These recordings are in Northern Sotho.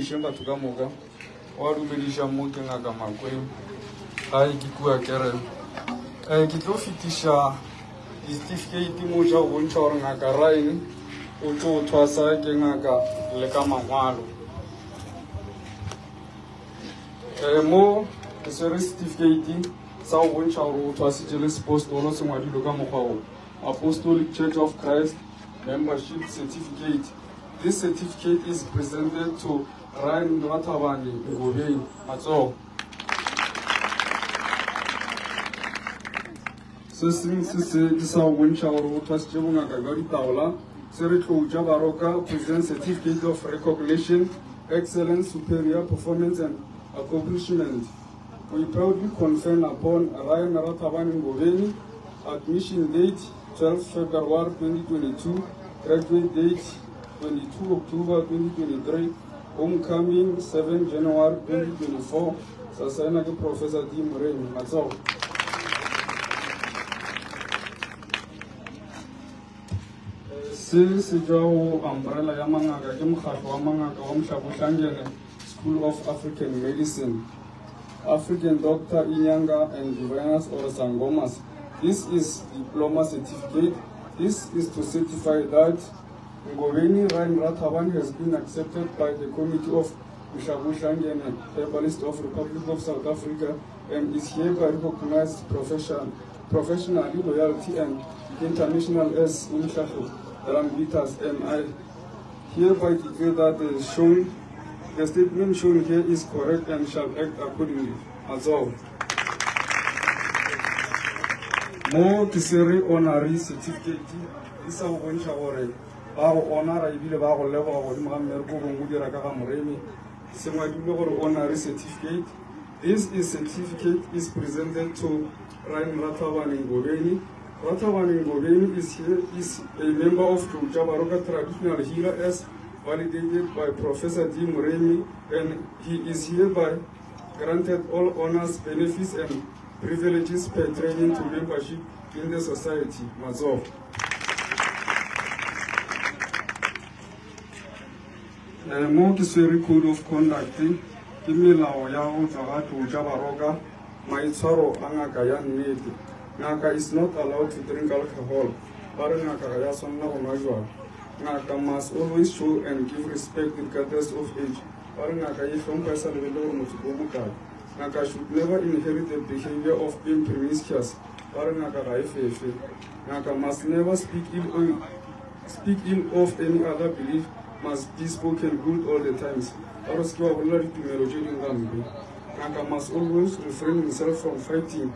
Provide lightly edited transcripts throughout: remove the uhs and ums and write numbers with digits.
dumedišeng batho ka moka. Wa dumediša mo ke ngaka Makweng. Gae ke kua Kerem. Eh, ke tlo fetiša disetifikeiti mo tša go bontšha gore ngaka Ryan o tlo thwasa ke ngaka le ka mangwalo. Eh, mo ke swere setifikeiti sa go bontšha gore o thwasitše le sepostolo se ngwadilwe ka mokgwa o Apostolic Church of Christ Membership Certificate. This certificate is presented to Ryan Rathabane Ngobeni. Matsogo. Se seng se se ke sa go bontšha gore o thwasitše bongaka bja ditaola se re tlou tša Baroka present certificate of recognition, excellence, superior performance and accomplishment. We proudly confer upon Ryan Rathabane Ngobeni, admission date 12 February 2022, graduate date 22 October 2023, homecoming 7 January 2024, sa saena ke Professor D. Moremi. Matsogo. Se se tšwa go umbrella ya mangaka ke mokgatlo wa mangaka wa Mohlabohlangene School of African Medicine. African Doctor Inyanga and Diviners or Sangomas. This is diploma certificate. This is to certify that Ngoveni Ryan Rathaban has been accepted by the Committee of Mhlabuhlangene Herbalist of Republic of South Africa and is hereby recognized profession, professionally, loyalty and international as Umhlahlo Rambitas and I hereby declare that the shown the statement shown here is correct and shall act accordingly. Matsogo. Mo ke swere honorary certificate e sa go bontšha gore ba go honora ebile ba go leboga godimo ga mmereko o bongwe o dira ka ga moremi. Se ngwadilwe gore honorary certificate. This is certificate is presented to Ryan Rathabane Ngobeni. Rathabane Ngobeni is here is a member of Tlou Baroka Traditional Healer as validated by Professor D. Moremi, and he is hereby granted all honors, benefits, and privileges pertaining to membership in the society. Matsogo. Eh, mo ke swere code of conduct ke melao ya go tšwa ga tlou tša baroka maitshwaro a ngaka ya nnete. Ngaka is not allowed to drink alcohol. Ba re ngaka ga ya swanela go nwa jwala. Ngaka must always show and give respect regardless of age. Ba re ngaka e hlompha e sa lebelele gore motho ke o mokae. Ngaka should never inherit the behavior of being promiscuous. Ba re ngaka ga e fefe. Ngaka must never speak ill, speak ill of any other belief, must be spoken good all the times. Ba re se ke wa bolela ditumelo tše dingwe gampe. Ngaka must always refrain himself from fighting.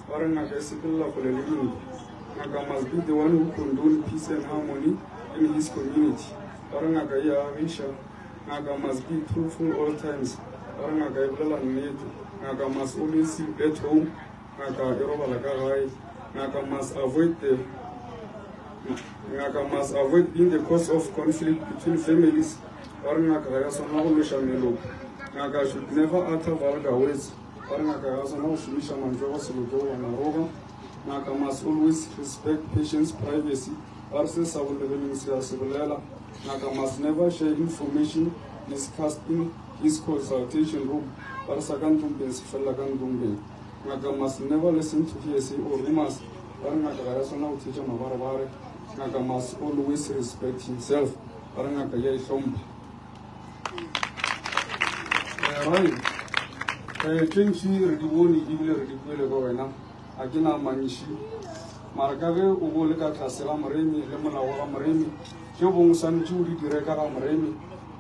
Ba re ngaka e sepelela kgole le dintwa. Ngaka must be the one who condone peace and harmony in his community. Ba re ngaka e a agiša. Ngaka must be truthful all times. Ba re ngaka e bolela nnete. Ngaka must always sleep at home. Ngaka e robala ka gae. Ngaka must avoid the Ngaka must avoid being the cause of conflict between families. Ba re ngaka ga ya swanela go lweša meloko. Ngaka should never utter vulgar words. Ba re ngaka ga ya swanela go šomiša mantšu a go se loke goba maroga. Ngaka must always respect patients' privacy. Ba re se sa bolegeleng se a se bolela. Ngaka must never share information discussed in his consultation room. Ba re sa ka ntompeng se felela ka ntompeng. Ngaka must never listen to hearsay or rumors. Ba re ngaka ga ya swanela go theetša mabarebare. Ngaka must always respect himself. Ba re ngaka ya ihlompha. Right. Tše ntši re di bone ebile re di kwele ka wena. Ga ke na mantši. Mara ka ge o bo le ka tlase ga moremi le molao wa ga moremi, tše bongwe o swanetše o di dire ka ga moremi.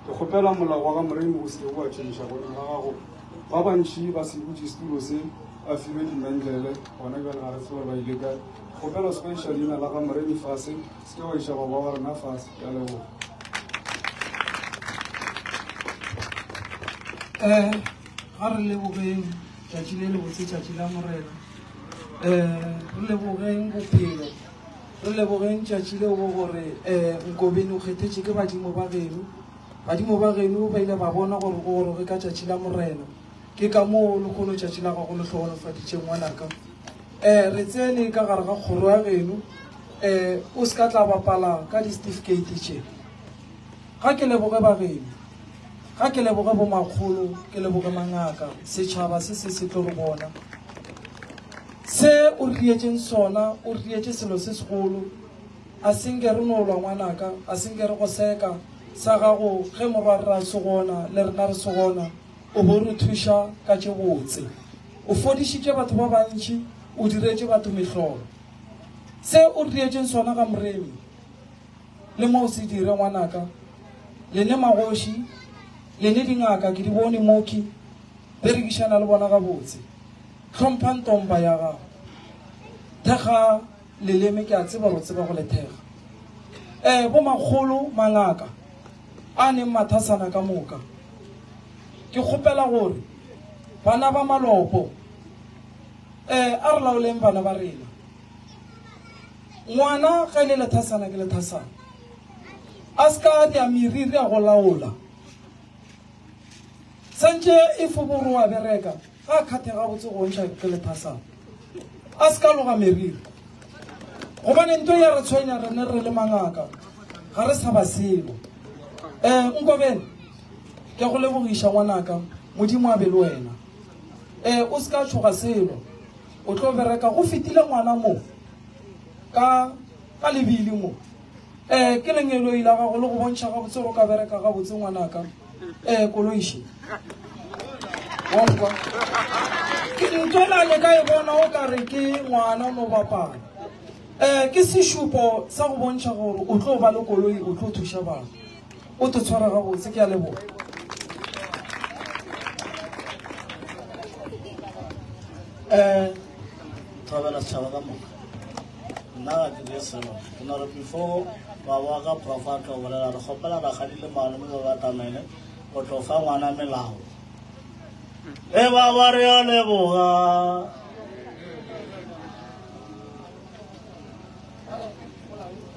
Ke kgopela molao wa ga moremi o se ke wa tšhentšha godimo ga gago. Ba bantši ba se butše setulo se ba filwe dimendlele gona bjale ga re tsebe gore ba ile kae. Kgopela o se ke wa iša leina la ga moremi fase, se ke wa iša baba wa rena fase. Ke a leboga. Eh, ga re lebogeng tšatši le lebotse, tšatši la Morena. Eh, re lebogeng bophelo, re lebogeng tšatši leo bo gore eh, Nkobeni o kgethetše ke badimo ba geno. Badimo ba geno ba ile ba bona gore o goroge ka tšatši la Morena. Ke ka moo lehono tšatši la gago le hlogonofaditše ngwanaka. Eh, re tsene ka gare ga kgoro ya geno, eh, o se ka tla bapala ka di-certificate tše. Ga ke leboge ba geno. Ga ke leboge bomakgolo, ke leboge mangaka, setšhaba se se se tlo re bona. Se o re dietšeng sona, o re dietše selo se segolo. A se nke re no lwa ngwanaka, a se nke re go seka sa gago ge morwarra a se gona, le rena re se gona, o bo re thuša ka tše botse. O fodišitše batho ba bantši, o diretše batho mehlolo. Se o re dietšeng sona ga Moremi, le mo o se dire ngwanaka. Lene magoši, lene dingaka, ke di bone moki, berekišana le bona gabotse. Hlompha ntomba ya gago. Thekga leleme, ke a tseba gore o tseba go le thekga. Eh, bomakgolo, mangaka, a neng mathasana ka moka. Ke kgopela gore bana ba malopo, eh, a re laoleng bana ba rena. Ngwana ge e le lethasana ke lethasana. A se ka dia meriri a go laola. Santše e foboro wa bereka, ga a kgathe gabotse go bontšha ke lethasana. A se ka loga meriri. Gobane nto ya re tshwenya rene re le mangaka, ga re sa ba selo. Eh, Nkobene, ke a go lebogiša ngwanaka, Modimo a be le wena. Eh, o se ka tšhoga selo. O tlo bereka go fetile ngwana mo ka ka lebili mo. Eh, ke lengeloi la gago le go bontšha gabotse gore o ka bereka gabotse ngwanaka. Eh, koloi še. Wa nkwa? Ke ntwela le ka e bona o ka re ke ngwana o no bapala. Eh, ke sešupo sa go bontšha gore o tlo ba le koloi, o tlo thuša batho. O te tshwara gabotse, ke a leboga. Eh, thobela setšhaba ka moka. Nna ga ke je selo. Ke no re before ba wa ka prof a tlo bolela, re kgopela rakgadi le malome ba batamele go tlo fa ngwana melao. E ba ba re a leboga.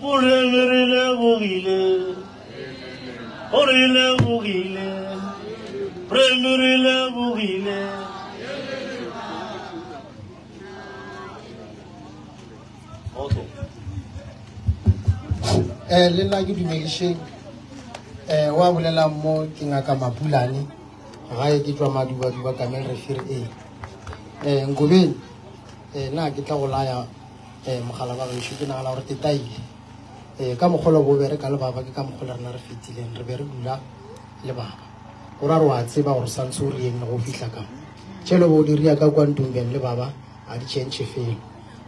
Moremi re lebogile, o re lebogile, Moremi re lebogile. Okay. Eh, le nna ke dumedišeng eh wa bolelang mo ke ngaka Mapulane gae ke tšwa Madubaduba Kamel Refir A eh Nkobeng eh nna ke tla go laya um mogala ba gešo ke nagana gore tetaile um ka mokgwa bo bereka le baba ke ka mokgwa le rena re fetileng re be re dula le baba o ra re wa tseba gore santse o rieng le go fihla ka tšhelo bo diria ka kwa ntumbeng le baba a di tšhentšhe felo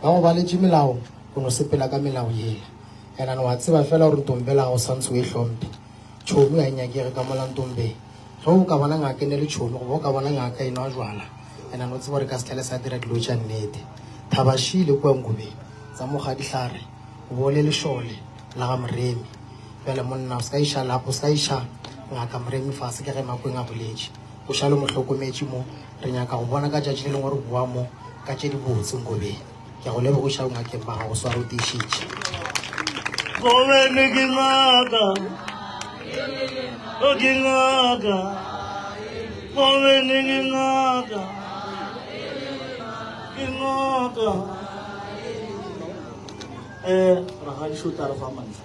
ba go baletše melao o no sepela ka melao yela enane wa tseba fela gore ntombela ga o santse o e hlomphe tšhomi ga e nyakege ka mola ntombeng ge o ka bona ngaka e ne le tšhomi goba o ka bona ngaka e nwa jwala ena no tseba gore ka setlhale sa dira dilo tša nnete thabašile kua nkobeng tsa moga dihlare o bo le lešole la ga moremi bjale monna o se ka iša lapa o se ka iša ngaka moremi fase ke ge makweng a boletše o šale mohlokometše mo re nyaka go bona ka tšatši le lengwe re boa mo ka tše dibotse nkobeng ke a go lebogiša ngakeng ba gago swara o tiišitše Gobane ke ngaka, o ke ngaka, gobane ke ngaka, ke ngaka. Eh, rakgadi o tla re fa mantšu.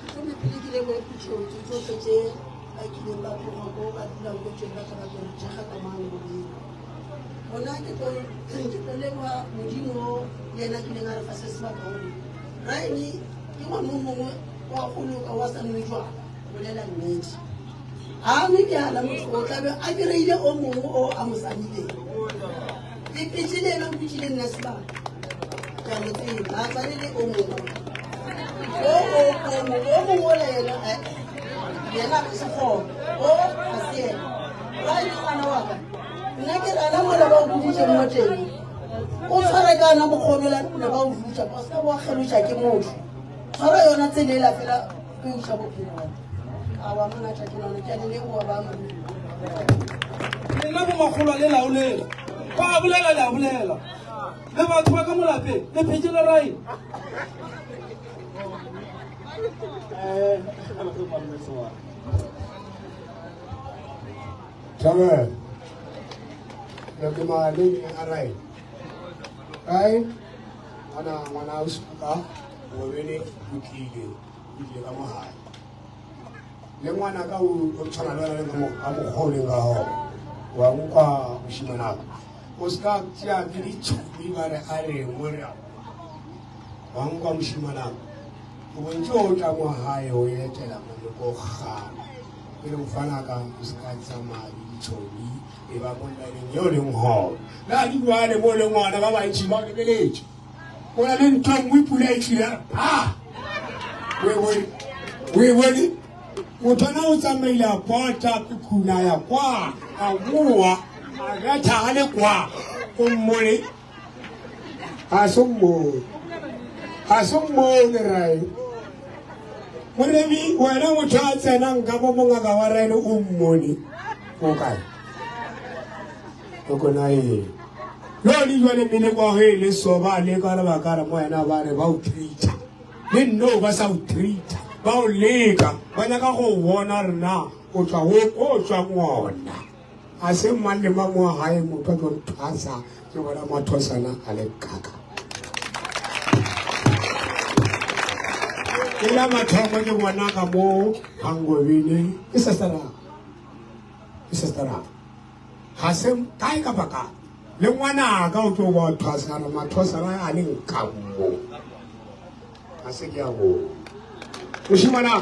Gomme pele ke leboge phuthego tše tsohle tše ba kileng ba tloga ko ba dulang ko teng ba tla ba tlo re thekga ka mo Angoleng. Gona ke tlo ke tlo leboga Modimo o le yena a kileng a re fa se sebaka gore Ryan ke ngwana o mongwe wa go loka wa sa nwe jwala, bolela nnete. Ga a nwe bjala motho o tla be a kry-ile o mongwe o a mo samileng. Ke petse le ena o dutše le nna sebaka. Ke a mo tseba, ga a tshwane le o mongwe. O o o mongwe o mongwe ola yena eh, yena a ka se kgone. O ga se yena. Ga e le ngwana wa ka. Nna ke rana mola ba o boditše mo teng. O tshware ka ona mokgono la ne ba o rutša, o se ka wa kgeloša ke motho. Tshwara yona tsela ela fela o iša bophelong. Awa monatla ke none ke a le leboga ba Modimo. Lena bomakgolwa le laolela. Ba a bolela le a bolela. Le batho ba ka mo lapeng le phetše le rae. Eh, Thabela. Le ke ma le a rae. Ai. Ngwana ngwana o suka ngobene o tlile o tlile ka mogae le ngwana ka o tshwana le wena le ka mokgwa o leng ka gona wa nkwa mošimanaka o se ka tšea ke ditšhomi ba re a reng o re wa nkwa mošimanaka o bontse o tla mo gae o etela moleko gana ke re mofanaka o se ka tsamaya le ditšhomi e ba mo naleng yeo leng gona le a di jale mo leng gona ba bantši ba o lebeletše o na le ntho e nngwe pula e tlile a o e bone motho ana o tsamaile a pota pekhuna ya kwa a boa a betha a le kwa o mmone ga se mmone ga se mmone rae morebi wena motho a tsenang ka mo mongaka wa raene o mmone o kae o kona eng lo le jwale mmele kwa ge e le so ba leka le ba ka re mo wena ba re ba o treata le nno ba sa o treata ba o leka ba nyaka go bona rena o tswa o o tswang ona a se mang le mang wa gae motho a tlo nthwasa ke bona mathosana a le kaka ke la mathomo ke bona ka mo gangobene ke sestera ke sestera ga se kae kapa kae le ngwanaka o tlo ba thwasana mathwasana a le nka mo ga se ke a boo mošimana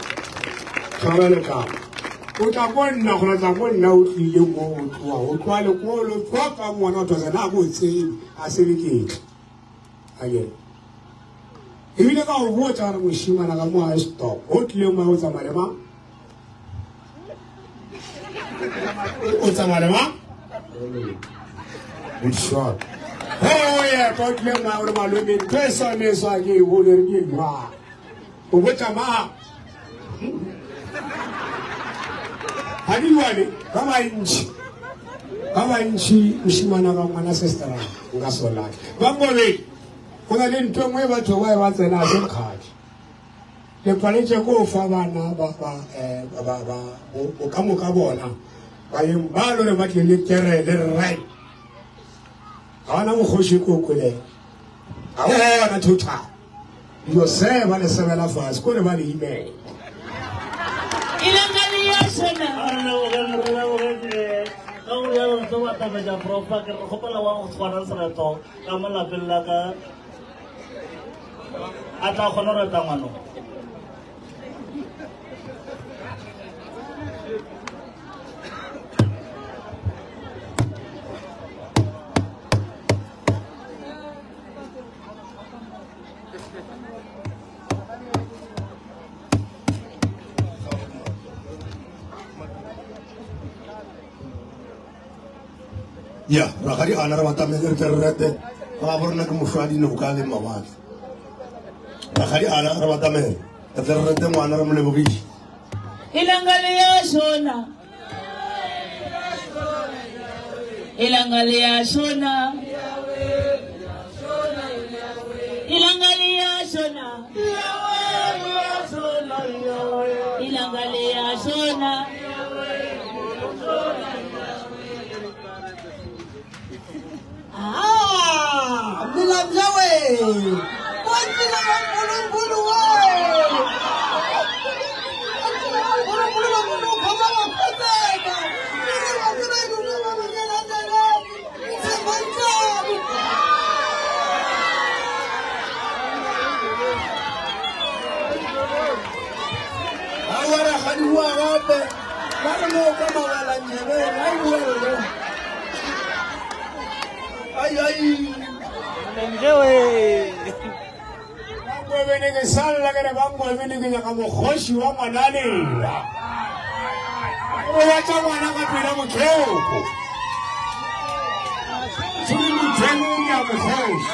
tshwara letlamo o tla ko nna gona tla ko nna o tlile mo o tloa o tloa lekolo tloa ka ngwana o thwasana a ko tsebe a sebe ketle akere ebile ka go botsa gore mošimana ka mo a stop o tlile mo o tsamaya le mang o tsamaya le mang good shot o ye ka o tlile mo gore malome ntho e sone e sa ke e bone re ke jwang o botsa mang ga di jale ba bantši ba bantši mošimana ka ngwana sestera nka solake ba ngobedi go na le ntho nngwe batho ba e ba tsena se kgadi le paletše ko fa bana ba ba eh, ba ba bo ka moka bona bayeng ba lore ba tlile le kere le rre ga ona mokgoši ko kwele ga ona thotha dilo se ba le sebela fase ko re ba le imela Ilanga liyashona. A re lebogeng re lebogeng eh, ka go rialo re tlo batametša profa ke re kgopela wa go tshwara sereto ka mo lapeng la ka a tla kgona go reta ngwano ya rakgadi ana re batamele re tle re rete ga bo rena ke mošwa dinoka le mawatle rakgadi ana re batamele re tle re rete ngwana re mo lebogiše Ilanga liyashona. Ilanga liyashona. Ilanga liyashona. Ilanga liyashona. Ah, Milamja we! Bontsila wa Nkulunkulu we! Bontsila wa Nkulunkulu wa munhu u khoma wa khotseka. Mi ri wa tseba yi lula wa mina ndleleni. Mi tshemba ntshavi. Aowa rakgadi boa gape ba re mo kwa mabalanjebeng ai boele ai ai Bangwebene ke salla ke re bangwebene ke nyaka mokgoši wa ngwana lela o batša ngwana ka pela botlhoko tshwere motheng o ya mokgoši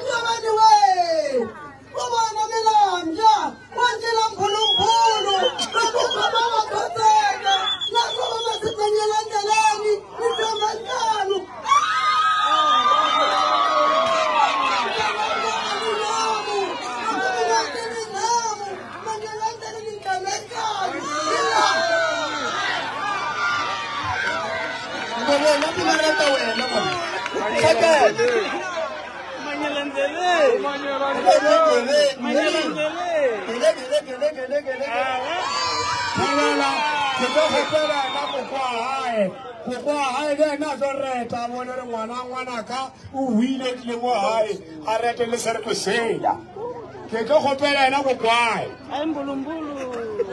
Njabani we! Wa bona Milamja, wa ncela Nkulunkulu. Loko u khoma wa khotseka. Naswona ma si ndleleni, mi tshemba ntlhanu. Tlhakela. Thobela, ke tlo kgopela ena koko wa gae koko wa gae le ena a tlo reta a bone re ngwana ngwanaka o hwile tlile mo gae a rete le sereto sela ke tlo kgopela ena koko wae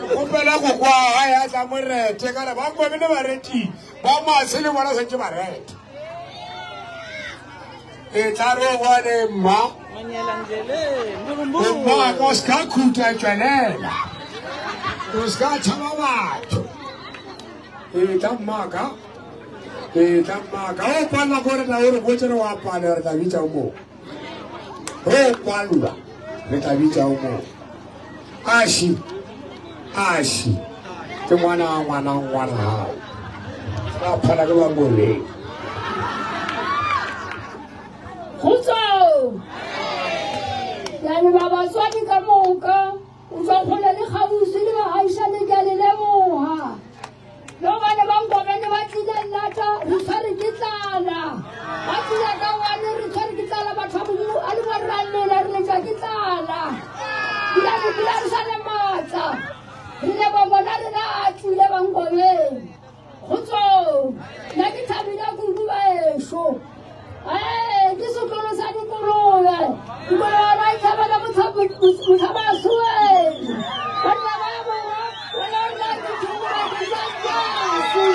kgopela koko wa gae a tla mo rete ka re ba kobele bareti ba matshe le bona santse ba rete e tla re bone mma mma ka o se ka khuta tswelela o se ka tshaba batho e tla mmaka e tla mmaka o palela ko re tla o re botse re wa palela re tla bitsa o moo o palelwa re tla bitsa o moo ashi ashi ke ngwana ngwana ngwana gago ba phala ke bangoleng Kgotso! Ke a leboga batswadi ka moka o tswa kgole le kgauswi le baagišane ke a le leboga. Le gobane ba Nkobene ba tlile llata re tshware ke tlala. Ba tlile ka gobane re tshware ke tlala batho ba Modimo a le mo re a lela re letšwa ke tlala. Pula pula re sa le maatla. Re leboga bona rena a tlile ba Nkobene. Kgotsong, nna ke thabile kudu baešo. Ee, ke setlolo sa dikolobe. Dikolobe ba itlhabela motlhabasoeng. Banna ba borwa, wena o rena ke thunga ke tsa tlase.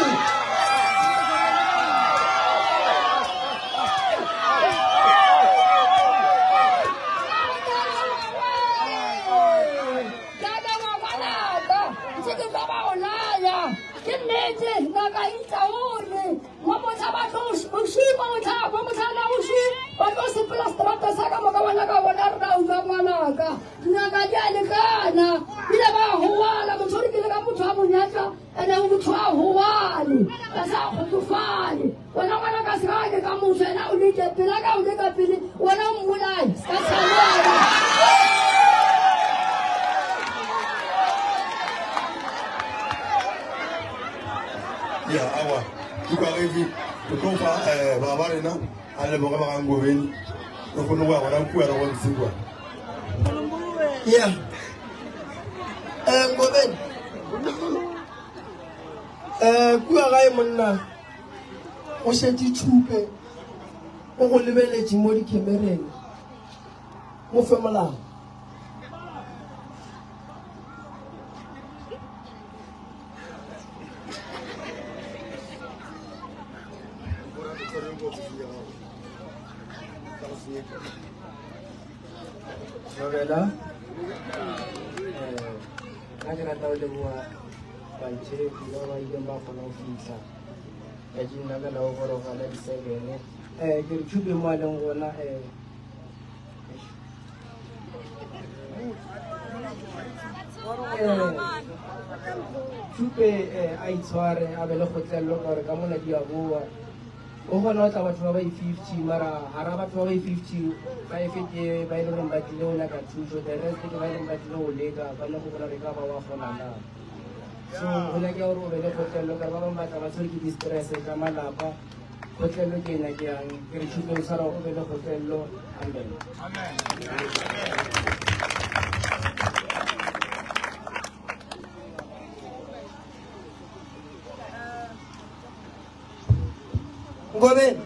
Ke a leboga ngwanaka, ntse ke tlo ba o laya. Ke nnete, ngaka e ntaone. Mo mohla ba tlo bošego, mo mohla, mo mohla la bošego, ba tlo sepela seterata sa ka moka ba nyaka bona re na utlwa ngwanaka. Dingaka di a lekana, bile ba gowala, motho o re ke le ka motho a monyatla, ene o motho a gowale, a sa kgotsofale. Wena ngwanaka se ka ke ka motho, ena o leke pele, a ka o leka pele, wena o mmolaye, se ka tshwanela. Ya awa ke kwa ge ke ke tlo fa um baba ba rena a leboge ba gangobeni re kgone go ya gona kua re go ntshe kua ya um ngobeni um kua gae monna o šetše tšhupe o go lebeletše mo dikhemereng mo fe molao Thobela eh nna ke rata go leboga bantšhepi ba ba ileng ba kgona go fitlha tšatšing la ka la go goroga la di-seven um ke re tšhupe mo a leng gona um Thupe a itshware a be le kgotlelelo ka gore ka mona di a boa o kgona go tla batho ba ba i-50 mara gara batho ba ba i-50 five ke ba e le goreng ba tlile go nyaka thuso the rest ke ba e leng ba tlile go leka ba nyako bona re ka ba wa kgona na so go nyakea gore o be le kgotlelelo ka ba bangwe ba tla ba tshwere ke di-stress tsa malapa kgotlello ke e nyakeang ke re tšhupeng tshwara o be le kgotlello amen Ngobeni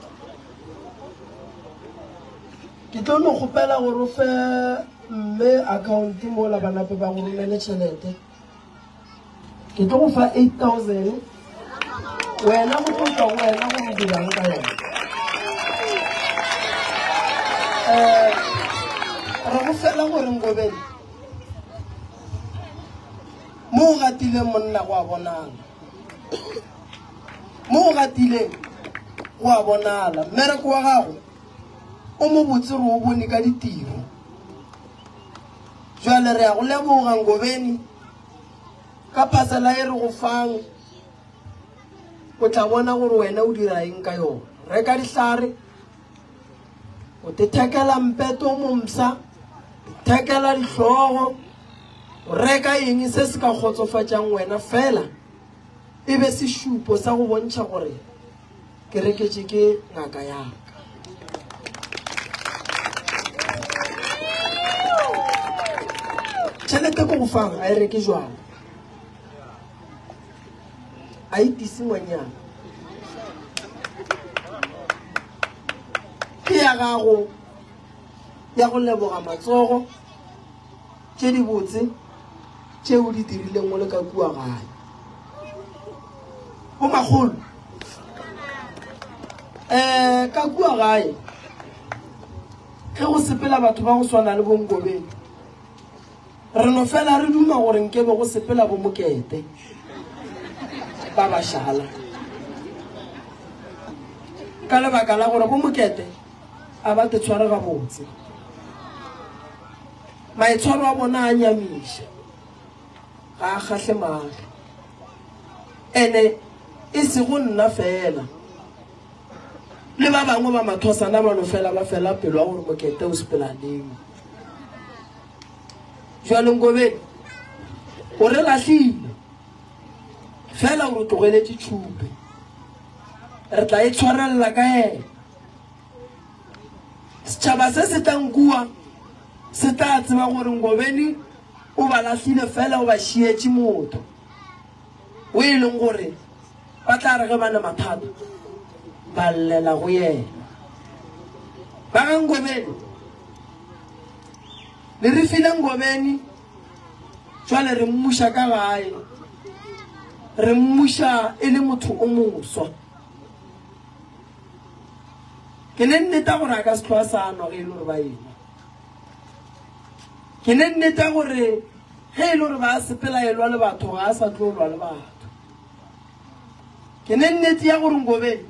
ke tlo no kgopela gore o fe mme account mola banape ba go romele tšhelete ke tlo go fa 8000 wena go tlo tswa go wena gore o dirang ka yone um re go fela gore ngobele mo o gatileng monna go a bonala mo o gatileng go a bonala mmereko wa gago o mo botse re o bone ka ditiro Jwale re a go leboga Ngobeni ka phasela e re go fang. O tla bona gore wena o dira eng ka yona. Reka dihlare, o te thekela mpeto o momsa, thekela dihlogo, o reka eng se se ka kgotsofatšang wena fela e be sešupo sa go bontšha gore ke reketše ke ngaka ya ka. Tšhelete ko go fang a e reke jwala, a e tise ngwanyana. Ke ya gago ya go leboga matsogo tše dibotse tše o di dirileng o le ka kua gae. Bomakgolo um ka kua gae ge go sepela batho ba go swana le bonkobeng re no fela re duma gore nkebe go sepela bo mokete ba ba šala ka lebaka la gore bo mokete a ba te tshware gabotse maitshwaro a bona a nyamiša ga a kgahle mahlo ene e sego nna fela le ba bangwe ba mathosana ba no fela ba fela pelo ya gore mokete o sepela neng jwale nkobeng o re lahlile fela o re tlogeletše tšhupe re tla e tshwarelela ka ena setšhaba se se tlang kua se tla tseba gore Ngobeni o ba lahlile fela o ba šietše motho o e leng gore ba tla re ge ba ne mathata ba llela go yena. Ba ga Ngobeni le re file Ngobeni jwale re mmuša ka gae re mmuša e le motho o moswa. Ke ne nneta gore a ka se tlhoa sa nwa ge e le gore ba enwa. Ke ne nneta gore ge e le gore ba sepela e lwa le batho ga a sa tlo lwa le batho. Ke ne nnete ya gore Ngobeni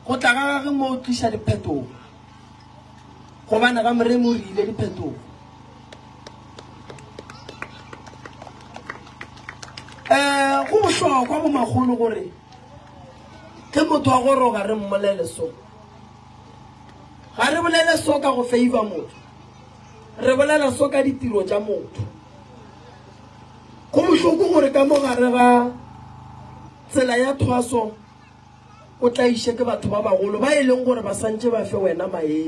go tla ga gage mo o tliša diphetogo gobane ga Moremi o re ile diphetogo. Um go bohlokwa bomakgolo gore Ge motho a goroga re mmolele so. Ga re bolele so ka go favor motho. Re bolela so ka ditiro tša motho. Go bohloko gore ka mo gare ga tsela ya thwaso o tlaiše ke batho ba bagolo ba e leng gore ba santše ba fe wena maele.